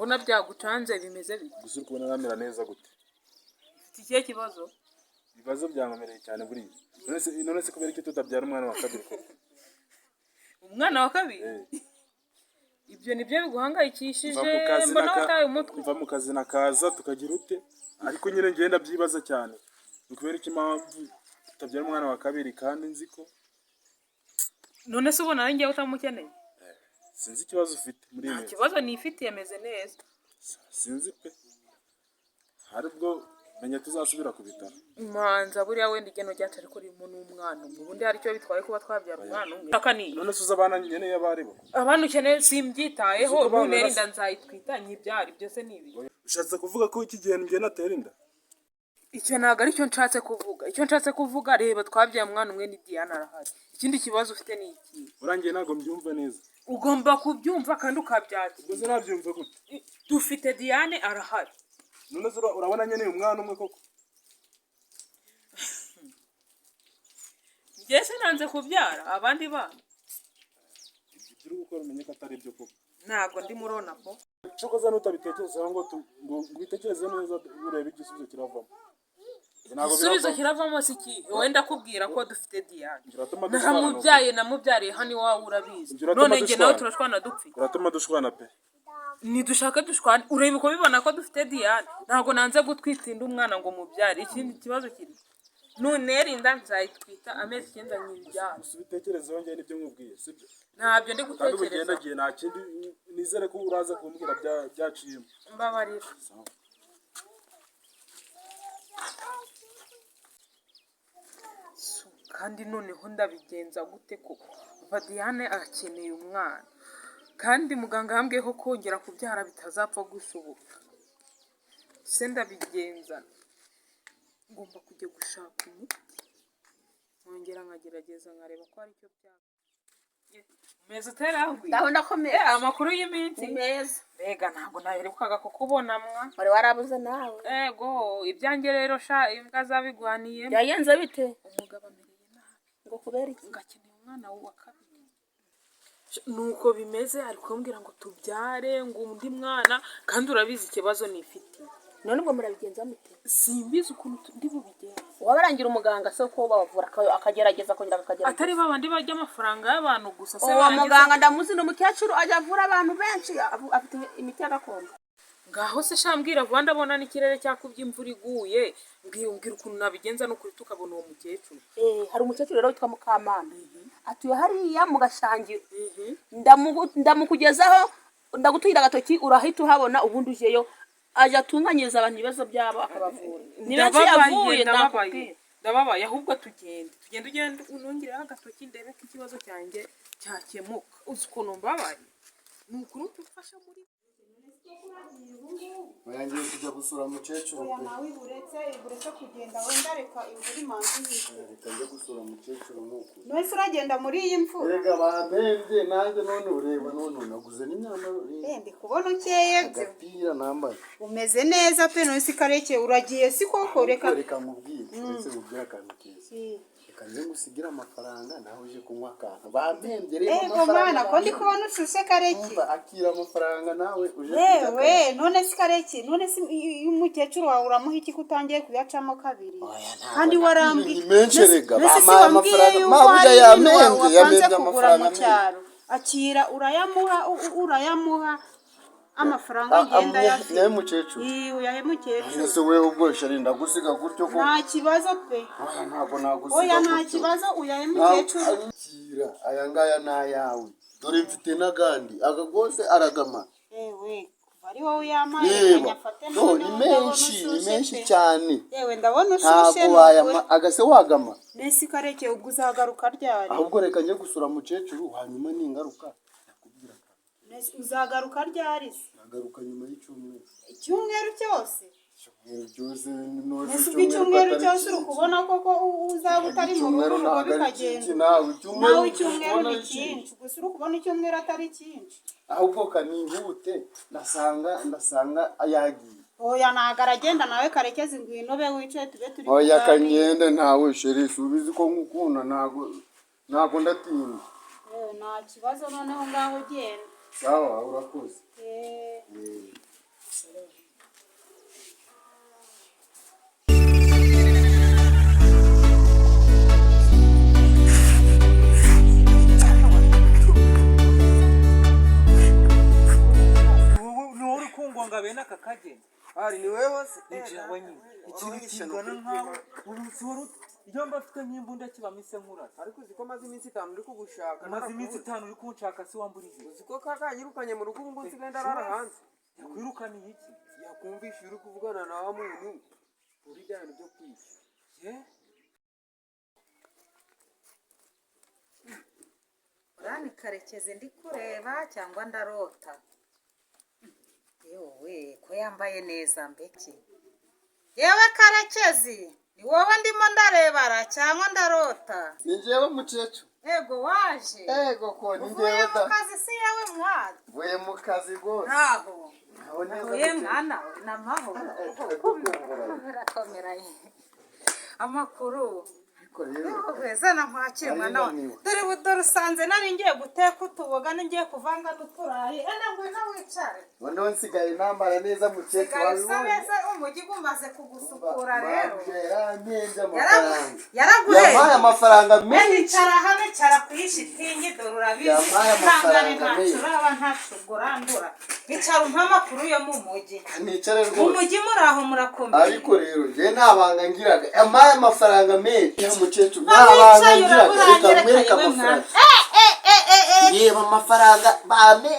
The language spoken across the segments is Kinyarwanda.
Mbona byagucanze, bimeze bite? Gusa uri kubona namera neza gute? Ufite ikihe kibazo? Ibibazo byankomereye cyane buriya. None se kubera iki tutabyara umwana wa kabiri koko? Umwana wa kabiri? Eh. Ibyo nibyo biguhangayikishije? Mva mu kazi Mbona wataye umutwe. Mva mu kazi nakaza tukagira ute, ariko nyine ngenda byibaza cyane, ni kubera iki impamvu tutabyara umwana wa kabiri kandi nzi ko None se ubona ari njyewe utamukeneye? Sinzi ikibazo ufite muri iyi Nta minsi. kibazo nifitiye, ameze neza. Sinzi pe, hari ubwo menya tuzasubira ku bitaro. Manza buriya wenda igeno ryacu ariko ririmo n'umwana umwe, ubundi hari icyo bitwaye kuba twabyara umwana umwe? Aka ni None se uzi abana nkeneye abo ari bo? Abana ukeneye simbyitayeho. Uzi ko abana Nunera inda nzayitwita nyibyara, ibyo se ni ibi? Ushatse kuvuga ko iki gihe njye natera inda? Icyo ntabwo aricyo nshatse kuvuga. Icyo nshatse kuvuga, reba, twabyaye umwana umwe, ni Diana, arahari. Ikindi kibazo ufite ni iki? Urangiye, ntabwo mbyumva neza. Ugomba kubyumva kandi ukabyakira. Ubwo se nabyumva gute? Dufite Diane, arahari. None se urabona nkeneye umwana umwe koko? Njye se nanze kubyara abandi bana? Ibyo uri gukora umenye ko atari byo koko. Ntabwo ndi murona po. Cokoza nutabitekerezaho ngo ubitekereze neza, urebe igisubizo kiravamo. Ntabwo Igisubizo biravamo. kiravamo si ikihe? Wenda kubwira ko dufite Diane. Uratuma dushwana. Naramubyaye, namubyariye hano iwawe, urabizi. Ibyo uratuma None njye nawe dushwana. turashwana dupfa. Uratuma dushwana pe. Nidushake dushwane, ureba uko bibona ko dufite Diane. Ntabwo nanze gutwita inda umwana ngo mubyare. Ikindi kibazo kiri, nunera inda nzayitwita amezi 9 nyibyara. Gusa ubitekerezeho, njye nibyo nkubwiye, sibyo? Ntabyo ndi Kandi ubu gutekereza. ugendagiye, nta kindi, nizere ko uraza kumbwira byaciyemo. Mbabarira. Sawa. Kandi noneho ndabigenza gute koko? Papa Diane akeneye umwana, kandi muganga yambwiye ko kongera kubyara bitazapfa gushoboka. Se ndabigenza? Ngomba kujya gushaka umuti, nkongera nkagerageza nkareba ko hari icyo byaba. Umeze uterahwi? Ndaho ndakomeye. Amakuru y'iminsi? Ni meza. Mbega ntabwo naherukaga kukubona mwa. Wari warabuze nawe. Ego, ibyanjye rero sha, imbwa zabigwaniye. Byagenze bite? Umugabo amereye nabi. Ngo kubera iki? Ngo akeneye umwana wa kabiri. Nuko bimeze, ari kumbwira ngo tubyare ngo undi mwana, kandi urabizi ikibazo nifitiye. None ubwo murabigenza mute? Simbizi ukuntu ndi bubigenze. Wabarangira umuganga se ko babavura akagerageza akongera akagerageza? Atari babandi barya amafaranga y'abantu gusa se? Uwo Barangiza- muganga ndamuzi, ni umukecuru ajya avura abantu benshi, afite imiti ya gakondo. Ngaho se shambwira vuba, ndabona n'ikirere cyakubye, imvura iguye. Mbwira ukuntu nabigenza n'ukuri tukabona uwo mukecuru. Hari umukecuru rero witwa Mukamana, atuye hariya mu Gashangiro. Ndamukugezaho, ndagutungira agatoki, urahita uhabona, ubundi ujeyo ajya atunganyiriza abantu ibibazo byabo akabavura. Ni benshi Ndababaye, yavuye. ndababaye. Ndakubwira. Ndababaye. Ahubwo tugende, tugende, ugende unongereho agatoki ndebe ko ikibazo cyanjye cyakemuka. Uzi ukuntu mbabaye? Ni ukuri ufasha muri Oya, ngiye kujya gusura mukecuru Oya. pe. Nawe uretse kugenda, wenda reka imvura imanza ihite. Reka njye gusura mukecuru nk'uku. None uragenda muri iyi mvura? Erega bampembye nanjye, none ureba, none naguze n'imyambaro. Eh, ndi kubona ukeye byo. Agapira nambaye. Umeze neza pe. None se Kareke, uragiye si koko? Reka. Ariko reka nkubwire, uretse nkubwire akantu keza. Reka nze ngusigire amafaranga nawe uje kunywa akantu. Bampembye, reba Ego amafaranga. mana, ko ndi kubona ushushe, Kareke? Umva, akira amafaranga nawe uje kurya Yewe, akantu. none se Kareke, none se iyo umukecuru wawe uramuha iki ko utangiye kuyacamo kabiri? Oya, ntabwo Kandi warambwiye ni menshi erega. None se si Bampaye wambwiye amafaranga. yuko Mabuja hari ibintu yampembye, wapanze yampembye kugura mu amafaranga menshi. cyaro? Akira, urayamuha, urayamuha amafaranga, ngenda ayafite. Nyawe mukecuru. Ii, uyahe mukecuru. Ese wewe ubwo sheri ndagusiga gutyo ko? Nta kibazo pe. Oya, ntabwo nagusiga Oya, nta gutyo. kibazo, uyahe mukecuru. Akira, aya ngaya ni ayawe, dore mfite n'agandi, aka rwose aragama. Yewe, kuva ari wowe uyampaye, Reba nyafate. no ni Noneho ndabona menshi, ni ushushe menshi pe. cyane. Yewe, ndabona ushushe. Ntabwo Ni wayama ukuri. agase wagama. Nese Kareke, ubwo uzagaruka ryari? Ahubwo reka njye gusura mukecuru, hanyuma ningaruka ndakubwira. Nese uzagaruka ryari se? Nagaruka nyuma y'icyumweru. Icyumweru cyose? Icyumweru cyose nose? Nese ubwo icyumweru cyose uri kubona koko uzaba utari mu rugo, Icyumweru urugo ntabwo ari bikagenda? cyinshi nawe, icyumweru Nawe icyumweru ubona ni ari cyinshi. cyinshi gusa, uri kubona icyumweru atari cyinshi? Ahubwo kanihute, ndasanga yagiye. Oya, ntabwo aragenda nawe Karekezi, ngwino be wicaye tube turi Oya. kuganira. Kanyende ntawe sheri, subizi ko ngukunda, ntago ndatinda. Nta kibazo, noneho ngaho ugenda. Sawa, urakoze. Eh. Eh. Ni wowe uri kungonga bene aka kageni? Ari ni wewe se? Ni jewe nyine. Ikintu kingana nkawe ubu si wari iyo mba afite nk'imbunda kibamo ise nkurasa. Ariko uzi ko maze iminsi 5 uri kugushaka? Umaze iminsi 5 uri kunshaka, si wamburiye? Uzi ko kakanyirukanye mu rugo, ubu ngubu nsigaye ndarara hanze. Yakwirukaniye iki? Yakumvisha uri kuvugana na wa muntu uri bya bintu byo kwica. Ye? Urani Karekezi, ndi kureba cyangwa ndarota? Yewe, ko yambaye neza mbeki! Yewe Karekezi, ni wowe ndimo ndarebara cyangwa ndarota? Ni njyewe, mukecuru. Ego, waje? Ego ko ni Uvuye njyewe mu da. kazi si yewe mwana? Mvuye mu kazi rwose. Ntaho. Aho neza. Uye Mukecuru. mwana we, ni amahoro? Komera, amakuru? Ariko rero Yewe, zana nkwakire mwana wa. Nari naniwe. Dore ubu, dore usanze nari ngiye guteka utuboga, ngiye kuvanga n'uturayi. Ena, ngwino wicare. Noneho nsigaye nambara neza, mukecuru. Sigaye usa Wabibonye? neza, umujyi gumaze kugusukura rero. Mabya yarampembye amafaranga. Yaraguhembye? Yampaye amafaranga menshi. Icara hano, icara ku ishitingi, dore urabizi. Yampaye Ntangane amafaranga ntacu menshi. uraba, ntacu urandura. Icara umpe amakuru yo mu mujyi. Nicare Mu rwose. mujyi muri aho murakomeye? Ariko rero njye nta banga ngiraga, yampaye amafaranga menshi ya mukecuru, nta Aho banga wicaye ngiraga. Reka urabura. nkwereke Yewe mwana. amafaranga. Reba amafaranga bame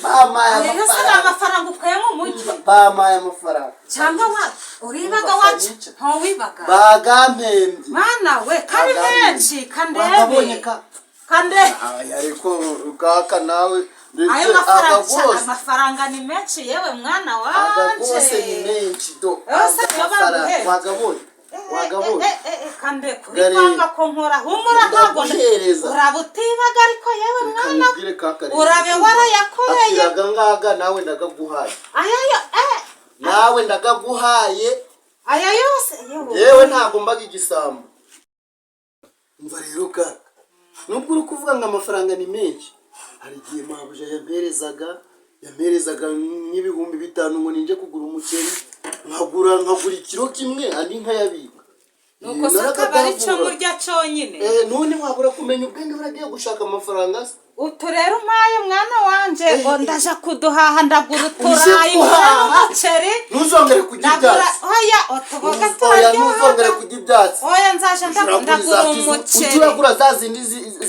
bampaye. Rero si Amafaranga. amafaranga ukuye mu mujyi? Bampaye amafaranga. Cyangwa wa uribaga? Umva, Wacu Kanica. ntawibaga. Bagampembye. Mana we, kari Bagampembye. menshi. Wakabonye Kandebe. ka Kande. Aya, ariko kaka nawe Ayo ndetse mafaranga aka rwose amafaranga ni menshi yewe mwana aka wanje. rwose ni menshi do. Yose Aka niyo mafaranga baguhembye? wagabonye, wagabonye? Kande kuri Gare- kwanga ko nkora, humura ntabwo Ndaguhereza. uraba utibaga, ariko yewe Reka mwana, nkubwire kaka rero, urabe warayakoreye. Akiraga ngaga, nawe ndagaguhaye. Aya yo Nawe ndagaguhaye. Aya yose yewe. Yewe, ntabwo mbaga igisambo. Umva rero kaka, nubwo uri kuvuga ngo amafaranga ni menshi, hari igihe mabuja yamperezaga nk'5,000 ngo ninje kugura umuceri, nkagura ikiro kimwe, andi nkayabika. Nuko se akaba ari cyo murya cyonyine? Eh, none wabura kumenya ubwenge buragiye gushaka amafaranga se? Utu rero umpaye mwana wanje, ngo ndaja kuduhaha, ndagura Uje uturayi, ngura guhaha? n'umuceri. Ntuzongere kurya Ndagura ibyatsi. oya, utuboga Oya, turaryohaga. ntuzongere kurya ibyatsi. Oya, nzaja ndagura Ujye umuceri. uragura za zindi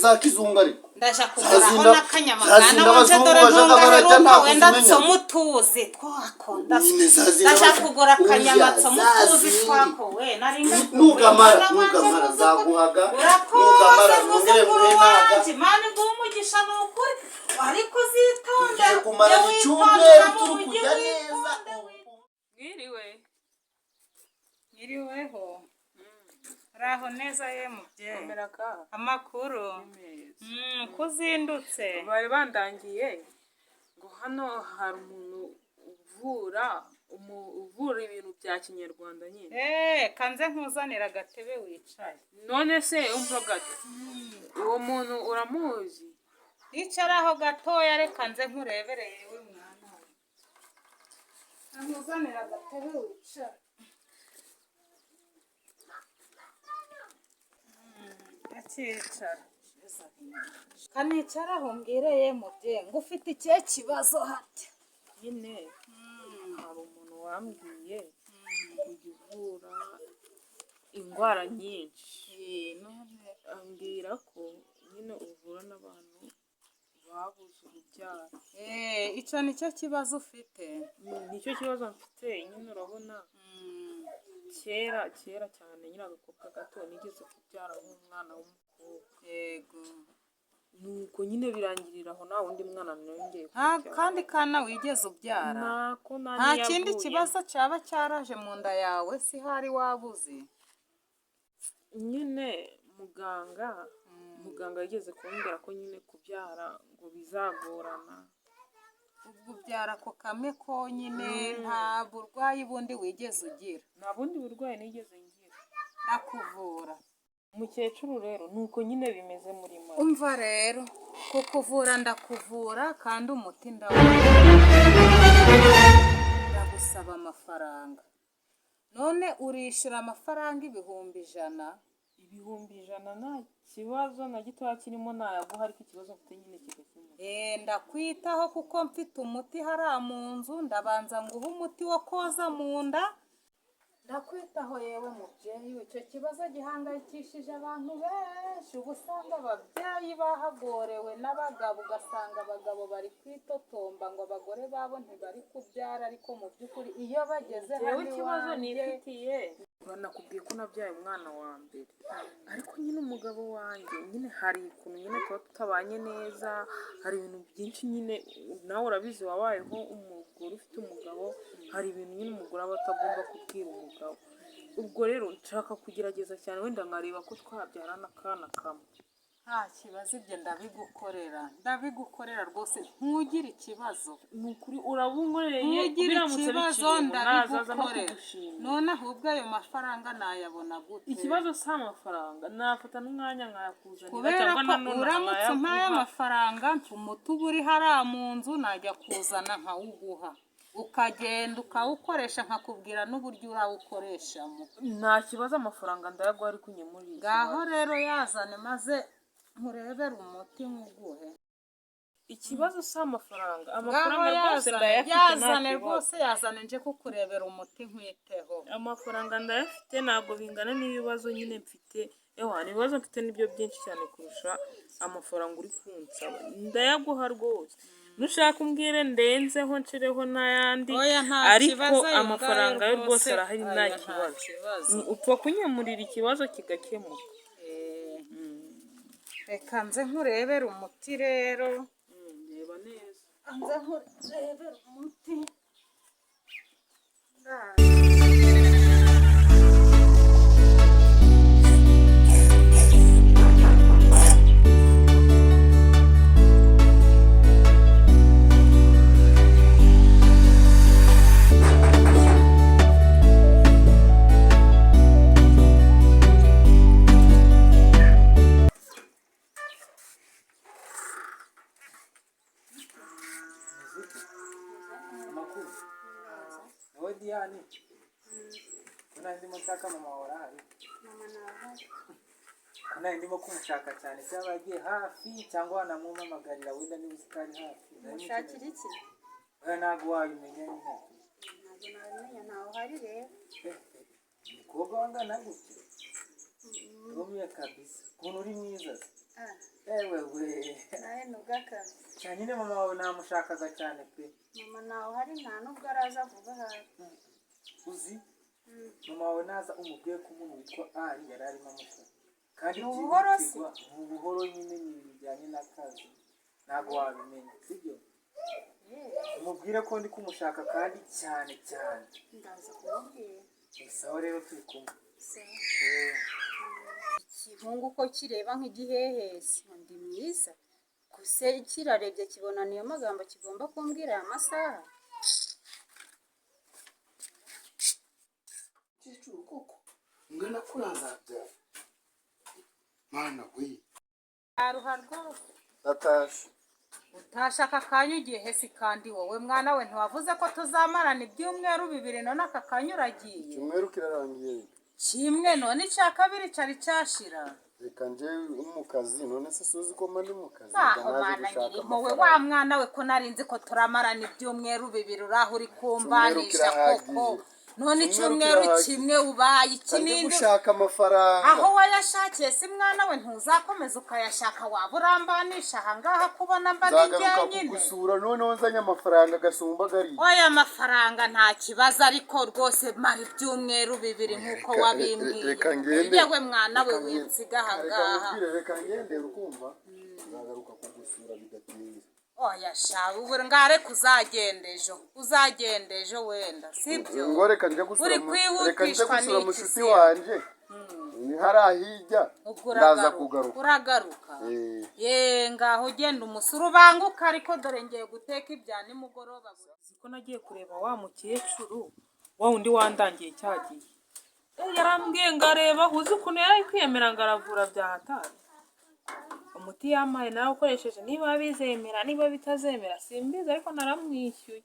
za kizungu ariko. Ndaja kuguraho n'akanyama za mwana zindi wanje, abazungu dore bajyaga bararya ntungaheruka ntabwo wenda uzimenya. nsoma utuzi twako. Nyine za zindi Ndaja kugura akanyama, Oya, nsoma za utuzi zindi. twako we nari Nugamara, mwana wanje, nugamara muzukuru. nzaguhaga. Urakoze. Nugamara nongere Muzukuru nguhe naga. wanje, Imana iguhe umugisha, ni ukuri, ariko uzitonde. Tugiye kumara Jya icyumweru witondera mu turi mujyi, kurya neza. witonde. Mwiriwe. Mwiriweho, uraho neza ye mubyeyi? Komera ka. Amakuru? Meza. Ko uzindutse? Bari bandangiye ngo hano hari umuntu uvura uvura ibintu bya kinyarwanda nyine. Eh, kanze nkuzanira agatebe wicaye. None se umva gato, uwo muntu uramuzi? Icara aho gatoya, reka nze nkurebere yewe mwana we. Nkuzanira agatebe wicaye. Akicara. Kanicara aho mbwire ye mubyeyi, ngo ufite ikihe kibazo hati? Nyine hari umuntu wambwiye ujya uvura indwara nyinshi, ambwira ko nyine uvura n'abantu babuze urubyaro. Eh, icyo nicyo kibazo ufite? Nicyo kibazo mfite nyine. Urabona kera kera cyane nyine agakobwa gato nigeze kubyara nk'umwana w'umukobwa. Yego. Nuko nyine birangirira aho, nta wundi mwana nongeye Nta kubyara. kandi kana wigeze ubyara? Ntako, nta Nta kindi n'iyavuyemo. kibazo cyaba cyaraje mu nda yawe si hari wabuze? Nyine muganga yigeze kumbwira ko nyine kubyara ngo bizagorana. Ubwo ubyara ako kamwe konyine, nta burwayi bundi wigeze ugira? Nta bundi burwayi nigeze ngira. Ndakuvura. Umukecuru rero ni uko nyine bimeze muri make. Umva rero, kukuvura ndakuvura kandi umuti ndawuha, ndagusaba amafaranga. None urishyura amafaranga 100,000. 100,000 nta kibazo na gitoya kirimo, nayaguha, ariko ikibazo mfite nyine kigakemuka. Ndakwitaho kuko mfite umuti hariya mu nzu, ndabanza nguhe umuti wo koza mu nda. Ndakwitaho yewe mubyeyi we, icyo kibazo gihangayikishije abantu benshi. Uba usanga ababyeyi bahagorewe n'abagabo, ugasanga abagabo bari kwitotomba ngo abagore babo ntibari kubyara, ariko mu by'ukuri iyo bageze Jewe hano ikibazo iwanjye nifitiye, nakubwiye ko nabyaye umwana wa mbere, ariko nyine umugabo wanjye nyine hari ukuntu nyine tuba tutabanye neza, hari ibintu byinshi nyine, nawe urabizi wabayeho umugore ufite umugabo, hari ibintu nyine umugore aba atagomba kubwira umugabo. Ubwo rero nshaka kugerageza cyane wenda nkareba ko twabyarana akana kamwe. Nta kibazo, ibyo ndabigukorera, ndabigukorera rwose, ntugire ikibazo. Ni ukuri urabunkoreye. Ntugire Biramutse ikibazo, biciyemo nazaza no ndabigukorera. kugushimira. None ahubwo ayo mafaranga nayabona gute? Ikibazo si amafaranga, nafata n'umwanya nkayakuzanira Kubera cyangwa ko nanone uramutse umpaye nkayaguha. amafaranga, umuti uba uri hariya mu nzu, najya kuzana nkawuguha, ukagenda ukawukoresha, nkakubwira n'uburyo urawukoreshamo. Nta kibazo, amafaranga ndayaguha ariko unyemurire Ngaho ikibazo. rero yazane maze nkurebere umuti nkuguhe. Ikibazo si amafaranga. Ngaho Amafaranga rwose yazane, ndayafite, nta yazane kibazo. rwose, yazane nje kukurebera umuti nkwiteho. Amafaranga ndayafite, ntabwo bingana n'ibibazo nyine mfite. Ewa, ibibazo mfite nibyo byinshi cyane kurusha amafaranga uri kunsaba. Ndayaguha rwose, nushaka umbwire ndenzeho nshireho n'ayandi, Oya, nta ariko kibazo, ayo ngayo amafaranga yo rwose rwose, arahari, nta oya, nta kibazo. kibazo. Upfa kunyemurira ikibazo kigakemuka. Reka nze nkurebere umuti rero. Reba neza. Nze nkurebere umuti. Amakuru wowe Diane, ko nari ndimo nshaka mama wawe, arahari? Ko nari ndimo kumushaka cyane, cyangwa yagiye hafi, cyangwa wanamwumamagarira wenda niba uzi ko ari hafi. Nari Mushakira iki? Oya, ntabwo wabimenya nyine. Ntabwo nabimenya, ntawe uhari rero. Umukobwa wangana gutya, ndumiwe kabisa ukuntu uri mwiza se. Ah, Ewe we! nawe ni ubw'akazi. Cyane nyine mama wawe namushakaga cyane pe. Mama ntawe uhari, nta nubwo araza vuba ahari. Uzi mama wawe naza umubwiye ko umuntu witwa Ari yari arimo amushaka kandi Ni ubuhoro se? byihutirwa. Ni ubuhoro nyine, ni ibintu bijyanye n'akazi, ntabwo wabimenya sibyo? Umubwire ko ndi kumushaka kandi cyane cyane. Ndaza kumubwira. Sawa rero, turi kumwe. Sawa. Eh. Ikihungu ko kireba nk'igihehesi ngo ndi mwiza gusa, kirarebye kibona niyo magambo kigomba kumbwira aya masaha. Mukecuru koko ungana kuriya nzabyara? Mana we! Aruha rwose. Natasha. Utashe aka kanya ugiye hesi? Kandi wowe mwana we, ntiwavuze ko tuzamarana ibyumweru 2, none aka kanya uragiye? Icyumweru kirarangiye. Kimwe, none icya kabiri cyari cyashira. Reka nje mu kazi, none se suzi ko mba ndi mu kazi? Aho Reka naje mana gushaka nyir'impuhwe, wa amafaranga. mwana we, ko nari nzi ko turamarana ibyumweru 2, uraho uri kumbanisha Icyumweru koko. kirahagije. None Icyumweru icyumweru kirahagije. kimwe ubaye Reka nje ikinindi. gushaka amafaranga. Aho wayashakiye si mwana we, ntuzakomeza ukayashaka, waba urambanisha ahangaha kubona mba ndi Nzagaruka njyenyine. kugusura noneho nzanye amafaranga agasumba gariya. Oya, amafaranga nta kibazo, ariko rwose mara ibyumweru 2 nk'uko Reka- wabimbwiye. reka ngende. Yewe mwana we, Reka ngende. winsiga Reka ahangaha. nkubwire, reka ngende, ukumva nzagaruka kugusura bidatinze. Oya sha, ubu ngare uzagenda ejo, uzagenda ejo wenda sibyo. Ngo reka nje gusura Uri reka nje kwihutishwa gusura n'iki mushuti se? wanje ni hariya hirya. Ubwo Ndaza uragaruka? kugaruka. Uragaruka? Eh. Ye, ngaho ugenda umusura ubanguka, ariko dore ngiye guteka ibya nimugoroba. Uzi ko nagiye kureba wa mukecuru wa wundi wandangiye cya gihe? Yarambwiye ngo areba, uzi ukuntu yari ari kwiyemera ngo aravura bya hatari. Umuti yampaye narawukoresheje, niba bizemera niba bitazemera simbizi, ariko naramwishyuye.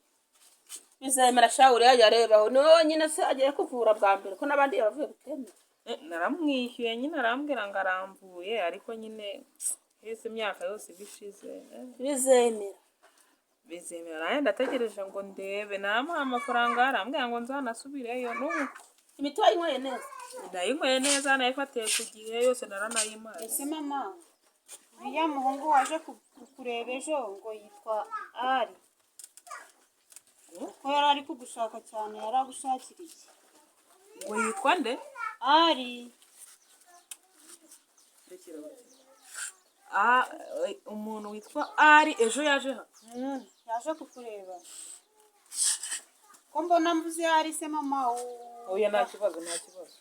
Bizemera sha, uriya yarebaho ni wowe nyine se agiye kuvura bwa mbere, ko n'abandi yabavuye bikemera? Naramwishyuye nyine, arambwira ngo aramvuye, ariko nyine hese imyaka yose iba ishize. Bizemera. Bizemera, nanjye ndategereje ngo ndebe. Namuha amafaranga, arambwira ngo nzanasubireyo n'ubu. Imiti wayinyweye neza? Nayinyweye neza, nayifatiye ku gihe yose, naranayimaze. Ese mama, uriya muhungu waje kukureba ejo ngo yitwa Ari, ko yari ari kugushaka cyane, yari agushakira iki? Ngo yitwa nde? Ari. Ah, umuntu witwa Ari ejo yaje hano? Yaje kukureba. Ko mbona mvuze Ari se mama? Oya, nta kibazo, nta kibazo.